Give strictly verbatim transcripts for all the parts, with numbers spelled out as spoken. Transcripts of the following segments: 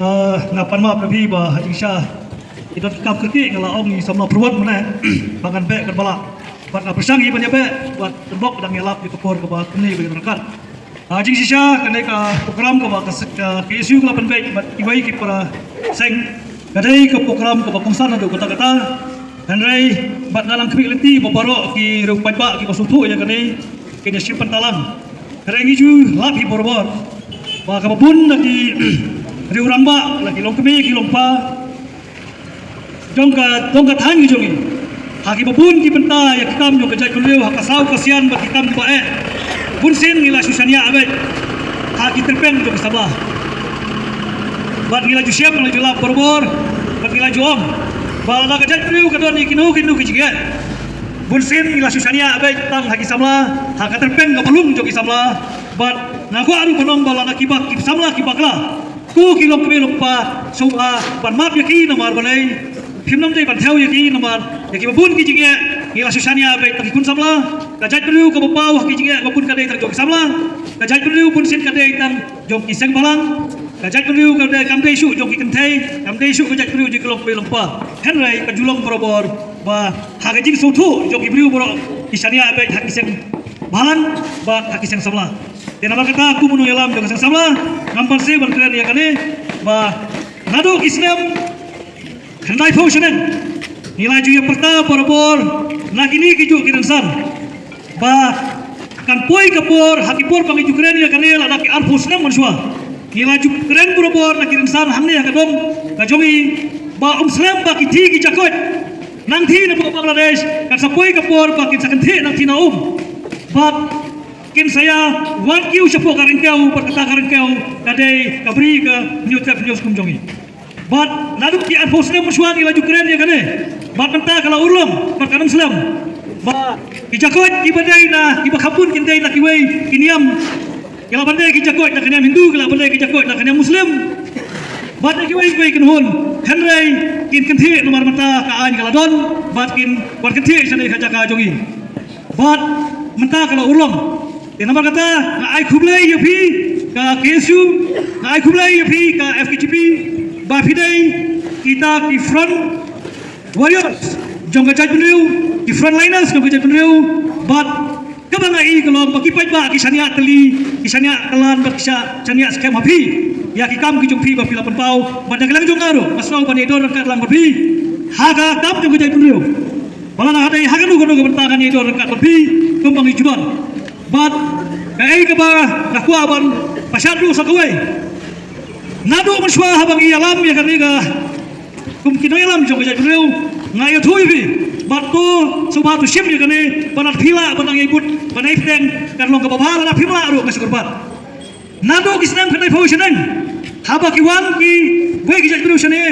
Nga pan map ïa phi ba ha jingshisha ki don ki kam kyrkieh, nga la ong ïa i samla pyrwat mynne ba ngan beh kan ba lah. Bad nga pyrshang hi ban ïa beh bad ka bok dang ïalap ïa ka por kaba kumne ba ïa ryngkat. Ha jingshisha kane ka program kaba ka KSU ka la pynbeit bad kiwei ki para seng ka dei ka program kaba kongsan haduh katta katta. Hynrei bad nga nang khmih lynti ba baroh ki riew paidbah kiba sngewthuh ïa kane kin ïa shim bynta lang. Hynrei ngi ju lap hi barabor ba kaba bun na ki riew rangbah, na ki longkmie ki longpa jong ka, jong ka thaiñ ka jong ngi, ha kiba bun ki bynta ïa ki kam jong ka jaitbynriew ha ka saw ka sian bad ki kam kiba eh, bunsien ngi la shu shaniah beit ha ki tyrpeng jong ki samla. Bad ngi la ju shem, ngi la ju lap barabor bad ngi la ju ong ba lada ka jaitbynriew ka don ïa kino kino ki jingeh, bunsien ngi la shu shaniah beit tang ha ki samla, ha ka tyrpeng kaba lung jong ki samla. Bad nga kwah ruh ban ong ba lada kiba, ki samla ki bakla, ko ki longkmie longpa, sngewbha ban map ïa ki namar balei phim nang dei ban thew ïa ki namar ïa kiba bun ki jingeh ngi la shu shaniah beit tang ki khun samla. Ka jaitbynriew kaba paw ha ki jingeh ba bun ka dei tang jong ki samla. Ka jaitbynriew bunsien ka dei tang jong ki seng bhalang. Ka jaitbynriew ka dei, kam dei shuh jong ki kynthei, kam dei shuh ka jaitbynriew jong ki longkmie longpa. Hynrei ka ju long barabor ba ha ka jingsngewthuh jong ki briew baroh ki shaniah beit ha ki seng bhalang bad ha ki seng samla. Te namar kata kum u nongïalam jong ka seng samla, ngam banse ban kren ïa kane ba naduh ki snem khyndaiphew shaneng ngi la ju ïa pyrta barabor na kine ki juh ki rynsan ba kan poi ka por, ha ki por ba ngi ju kren ïa kane lada ki arphew snem mynshuwa. Ngi la ju kren barabor na ki rynsan hangne ha ka dong ka jong ngi ba um slem ba ki thie ki jakoit. Nang thie na Bangladesh, kan sa poi ka por ba kin sa kynthih nang thie na um. Bad kin sa ïa wan kiew shapoh ka ryngkew, bad kata ka ryngkew ka dei ka bri ka hynñiewtrep hynñiewskum jong ngi. Bad naduh ki arphew snem mynshuwa ngi la ju kren ïa kane. Bad mynta ka la urlong bad kan ym slem ba ki jakoit kiba dei na, kiba kham bun kin dei na kiwei ki niam. Ki la ban dei ki jakoit na ka niam Hindu, ki la ban dei ki jakoit na ka niam Muslim. Bad na kiwei kiwei ki nonghun, hynrei kin kynthih namar mynta ka aiñ ka la don bad kin wan kynthih shane ha jaka jong ngi. Bad mynta ka la urlong. Te namar kata nga ai khublei ïa phi ka KSU, nga ai khublei ïa phi ka FKJGP ba phi dei kita ki front warriors jong ka jaitbynriew, ki frontliners jong ka jaitbynriew. Bad kaba nga i ka long ba ki paidbah ki shaniah tylli, ki shaniah kyllon bad ki sha-, shaniah skhem ha phi ïa ki kam ki jong phi ba phi la pynpaw. Bad na ka liang jong nga ruh nga sngew ban ïadon ryngkat lang bad phi ha ka kam jong ka jaitbynriew. Ba lada ha dei ha kano kano ka bynta ngan ïadon ryngkat bad phi kumba ngi ju don. Bad kaei kaba nga kwah ban pynshai ruh sa kawei. Naduh mynshuwa haba ngi ïalam ïa kane ka kum ki nongïalam jong ka jaitbynriew, nga ïathuh ïa phi bad to sngewbha to shim ïa kane, ba lada phi lah ban nang ïai bud ban ïai bteng kan long kaba bha, lada phim lah ruh nga sngewbha. Naduh ki snem khyndaiphew shaneng haba ki wan kiwei ki jaitbynriew shane,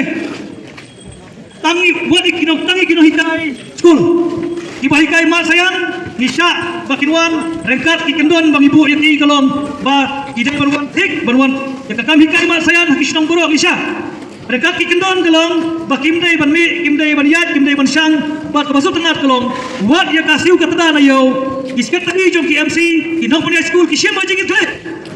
tang ïa wat ïa ki nong, tang ïa ki nonghikai skul kiba hikai maths science, ngi shah ba kin wan ryngkat ki kyndon ba ngi buh ïa ki ka long ba ki dei ban wan thik, ban wan ïa ka kam hikai maths science ha ki shnong baroh ngi shah. Ryngkat ki kyndon ka long ba kim dei ban mih, kim dei ban ïaid, kim dei ban shang. Bad kaba sngewtynnat ka long wat ïa ka siew ka tda na ïew, ki secretary jong ki MC, ki nongpynïaid skul ki shim ha jingkitkhlieh.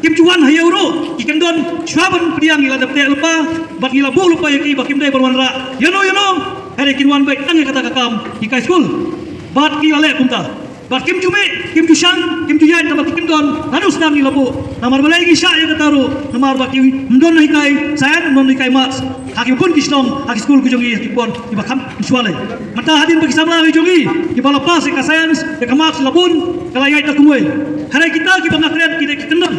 Kim ju wan ha ïew ruh, ki kyndon shuwa ban pdiang ngi la dep teh lypa bad ngi la buh lypa ïa ki ba kim dei ban wanrah ïano ïano. Hynrei kin wan beit tang ïa kata ka kam hikai skul. Bad ki la leh kumta. Bad kim ju mih, kim ju shang, kim ju ïaid namar ki kyndon. Naduh sdang ngi la buh. Namar balei ngi shah ïa kata ruh? Namar ba kim don hikai science, don hikai maths ha ki bun ki shnong, ha ki skul ki jong ngi, ha ki por kiba kham mynshuwa lei. Mynta hadien ba ki samla ki jong ngi kiba la pass ïa ka science, ïa ka maths la bun, ka la ïaid da kumwei. Hynrei kita kiba nga kren ki dei ki kyndon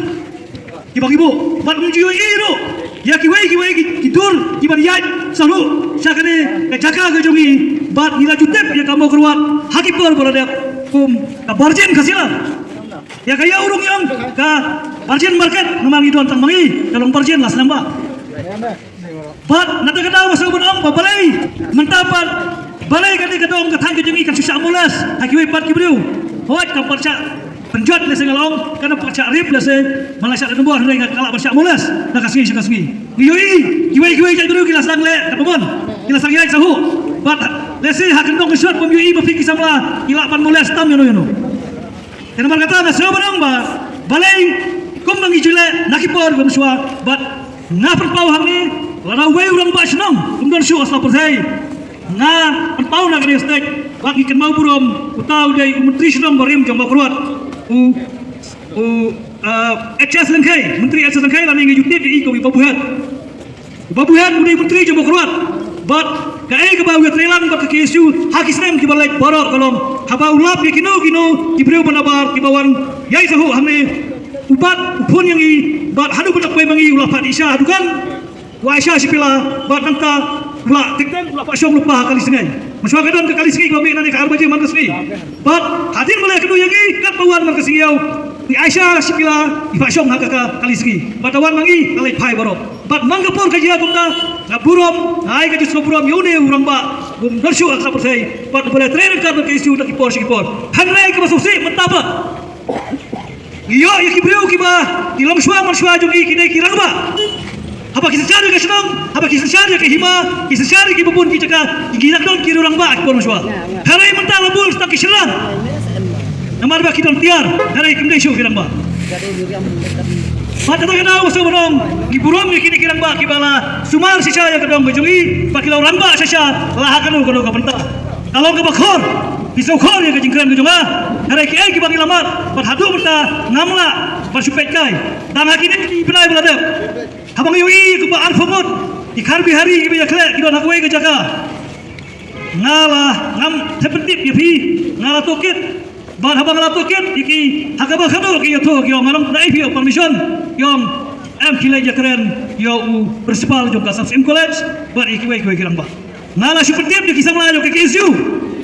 kiba ngi buh. Bad ym ju ïohi ruh ïa kiwei kiwei ki, ki dur kiban ïaid sa ruh sha kane ka jaka ka jong ngi. Bad ngi la ju tip ïa ka Mawkyrwat ha ki por ba la dep kum ka Barjen Khasilar. Ïa ka ïa u rung ïong ka Barjen Market, namar ngi don tang ma ngi, ka long Barjen la slem bha. Bad na kata ka daw nga sngewbha ban ong ba balei mynta pat, balei kane ka dong ka thaiñ ka jong ngi kan shu shah molest ha kiwei pat ki briew. Hooid, kam pat shah pynjot lehse nga la ong, kam pat shah rape lehse, man la shah da nombor hynrei nga lah ban shah molest na ka sngi sha ka sngi. Ngi ïohi kiwei kiwei jaitbynriew ki la sdang leh katba mon, ki la sdang ïaid sa huh. Bad lehse ha ka dong ka shot bym ïohi ba phi ki samla ki lah ban molest tam ïano ïano. Te namar kata nga sngewbha ban ong ba balei kumba ngi ju leh na ki por ba mynshuwa, bad nga pynpaw hangne Lada uwei u rangbah shnong um don shuh ha sla pyrthei, nga pynpaw na kane ka stage ba ngi kynmaw burom, uta u dei u Myntri Shnong barim jong Mawkyrwat, u u uh, H S Lyngkhei, Myntri H S Lyngkhei, lane ngi ju tip ïa i kum i Babu Head. Babu Head u dei Myntri jong Mawkyrwat. Bad kaei kaba u ïatreilang bad ka K S U ha ki snem kiba leit baroh ka long haba u lap ïa kino kino ki briew ba nabar kiba wan ïai sahut hangne, u bat u phone ïa ngi, bad haduh ba la poi ma ngi u la phah ïa sha ha dukan. U Aisha Shipila, bad nangta u la teng teng u la phah shong lypa ha kali sngi. Mynshuwa ka don ka kali sngi kaba mih nangne ka ar baje man ka sngi. Bad hadien ba la ïakynduh ïa ngi katba wan man ka sngi ïew, u Aisha Shipila i phah shong ha ka, ka kali sngi. Bad da wan ma ngi la leit phai baroh. Bad man ka por ka jia kumta, nga burom, nga ai ka jingsngewburom ïa une u rangbah bym don shuh ha ka pyrthei, bad uba la trei ryngkat bad ka issue na ki por sha ki por. Hynrei kaba sngewsih mynta pat, ngi ïoh ïa ki briew kiba ki longshuwa manshuwa jong ngi ki dei ki rangbah. Haba ki synshar ïa ka shnong, haba ki synshar ïa ka hima, ki synshar ïa kiba bun ki jaka, ki dang don ki rangbah ha ki por manshuwa. Hynrei mynta la bun tang ki shynrang. Namar ba ki don tiar, hynrei kim dei shuh ki rangbah. Bad kata ka daw, sngewbha ban ong, ngi burom ïa kine ki rangbah kiba la sumar shisha ïa ka dong ka jong ngi, ba ki la rangbah shisha la ha kano kano ka bynta. Ka long kaba khor, ki sngewkhor ïa ka jingkren ka jong nga. Hynrei kiei kiba ngi la mad bad haduh mynta ngam lah ban shu peit kai. Tang ha kine ki bnai ba la dep, haba ngi ïohi kumba arphew ngut ki Khar Bihari kiba ïakhleh ki don ha kawei ka jaka, nga la, ngam thep pyntip ïa phi, nga la tohkit. Bad haba nga la tohkit ïa ki, ha kaba khadduh ki ïathuh ki ong, nga la ong, da ei phi ïoh permission? Ki ong, em, khie leit ïakren ïa u principal jong ka Samsim College bad ïa kiwei kiwei ki rangbah. Nga la shu pyntip ïa ki samla jong ka K S U,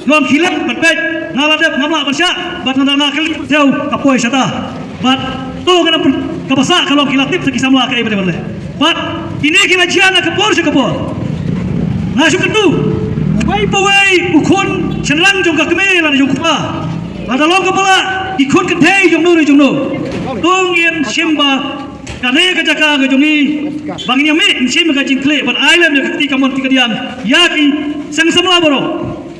ki ong khie leit bad peit. Nga la dep, ngam lah ban shah, bad nga la kylli, ka poi shata. Bad to ka dang pyn-, kaba sah ka long ki la tip sa ki samla kaei ba dei ban leh. Bad kine ki la jia na ka por sha ka por. Nga shu kyntu, uwei pa uwei u khun shynrang jong ka kmie lane jong u kpa, lada long kaba lah, ki khun kynthei jong no ne jong no, to ngin shim ba kane ka jaka ka jong ngi, ba ngin ïa mih, ngin shim ka jingkhleh ban ai lem ïa ka kti kamon kti kadiang ïa ki seng samla baroh.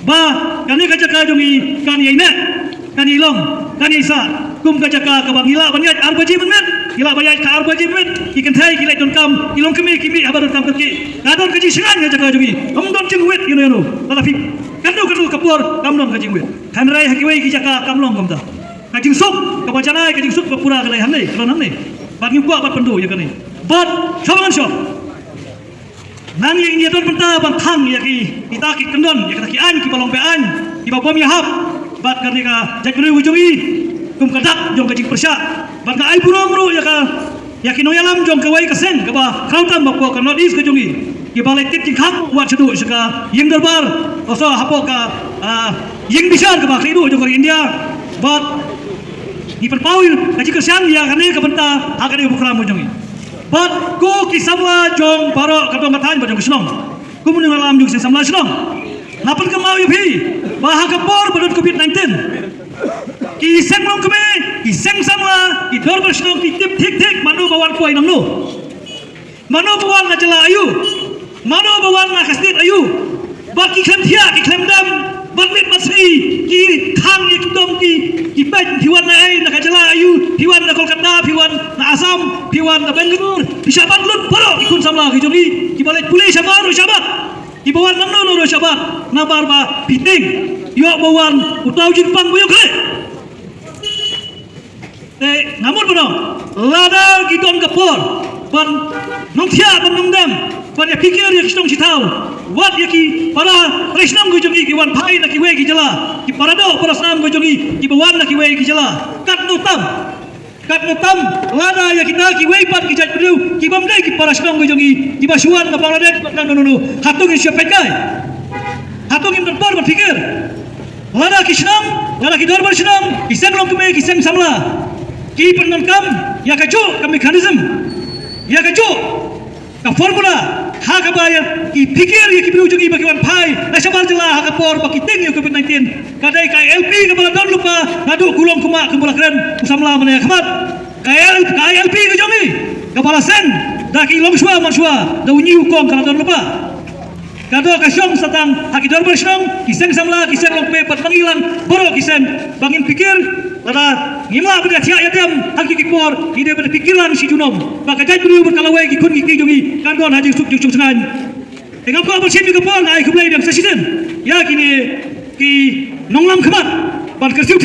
Ba kane ka jaka jong ngi kan ïai neh, kan ïai long, kan ïai sah kum ka jaka kaba ngi lah ban ïaid ar baje mynmiet, ngi lah ban ïaid ka ar baje mynmiet. Ki kynthei ki leit donkam, ki longkmie ki mih haba donkam kyrkieh. Ka don ka jingshngaiñ ha jaka jong ngi, kam don jingwit ïano ïano. Lada phi kyntu kyntu ka por kam don ka jingwit. Hynrei ha kiwei ki jaka kam long kumta. Ka jingsuk kaba janai, ka jingsuk ba pura ka dei hangne, ka don hangne. Bad ngi kwah ban pynduh ïa kane. Bad shuwa ngan shuwa, nang ïa ngi don bynta ban thang ïa ki, kita ki kyndon, ïa kita ki aiñ kiba long be-aiñ, kiba bym ïahap bad kane ka jaitbynriew ka jong ngi kum ka dak jong ka jingpyrshah. Bad nga ai burom ruh ïa ka, ïa ki nongïalam jong kawei ka seng kaba khraw tam hapoh ka North East ka jong ngi, kiba la tip jingkhang wat shaduh sha ka ïing dorbar, o sa hapoh ka, ah, ïing bishar kaba khlieh duh jong ka ri India. Bad ngi pynpaw ka jingkyrshan ïa kane ka bynta ha kane ka program ka jong ngi. Bad ko ki samla jong baroh ka dong ka thaiñ bad jong ka shnong, kum u nongïalam jong ki seng samla shnong, nga pynkynmaw ïa phi ba ha ka por ba don covid nineteen, ki seng longkmie, ki seng samla, ki dorbar shnong ki tip thik thik mano ba wan poi na mano, mano ba wan na jylla aïu, mano ba wan na ka state aïu. Bad ki khlem thiah, ki khlem dem, bad miet bad sngi ki thang ïa ki dong ki, ki peit, phi wan na ei, na ka jylla aïu, phi wan na Kolkata, phi wan na Assam, phi wan na Bangalore, phi shah bat lut baroh ki khun samla ki jong ngi, kiba leit pule shabar ruh shah bat, kiba wan na mano mano ruh shah bat, namar ba phi tieng ïoh ba wan uta u jingpang ba ïoh khleh. Te nga mut ban ong, lada ki don ka por ban nongthiah, ban nongdem, ban ïa phikir ïa ki shnong shi thaw, wat ïa ki para trai shnong ki jong ngi ki wan phai na kiwei ki jylla, ki para doh para snam ki jong ngi kiba wan na kiwei ki jylla. Katno tam, katno tam lada ïa kita kiwei pat ki jaitbynriew ki bym dei ki para shnong ki jong ngi kiba shu wan na Bangladesh bad na no no no, hato ngin shu peit kai? Hato ngim don por ban phikir? Lada ki shnong, lada ki dorbar shnong, ki seng longkmie, ki seng samla ki pyndonkam ïa kajuh ka mechanism, ïa kajuh ka formula, ha kaba ïa ki phikir ïa ki briew jong ngi ba ki wan phai na shabar jylla ha ka por ba ki tieng ïa u covid nineteen, ka dei ka I L P kaba la don lypa naduh kulong kumba kumba la kren u samla mynne ha khmat. Ka I L P, ka I L P ka jong ngi kaba la seng da ki longshuwa manshuwa, da u ñiewkong ka la don lypa. Ka dei ka shong satang ha ki dorbar shnong, ki seng samla, ki seng longkmie bad ba ngi lang baroh ki seng, ba ngin phikir Lada ngim lah ban ïa thiah ïa dem ha kito ki por, ngi dei ban pyrkhat lang shi junom ba ka jaitbynriew bad ka lawei, ki khun ki kti jong ngi kan don ha jingsuk jingsuk sngewbha. Te ngam kwah ban shim ïa ka por, nga ai khublei biang sa shisien ïa kine ki nonglam khmat ban kyrsiew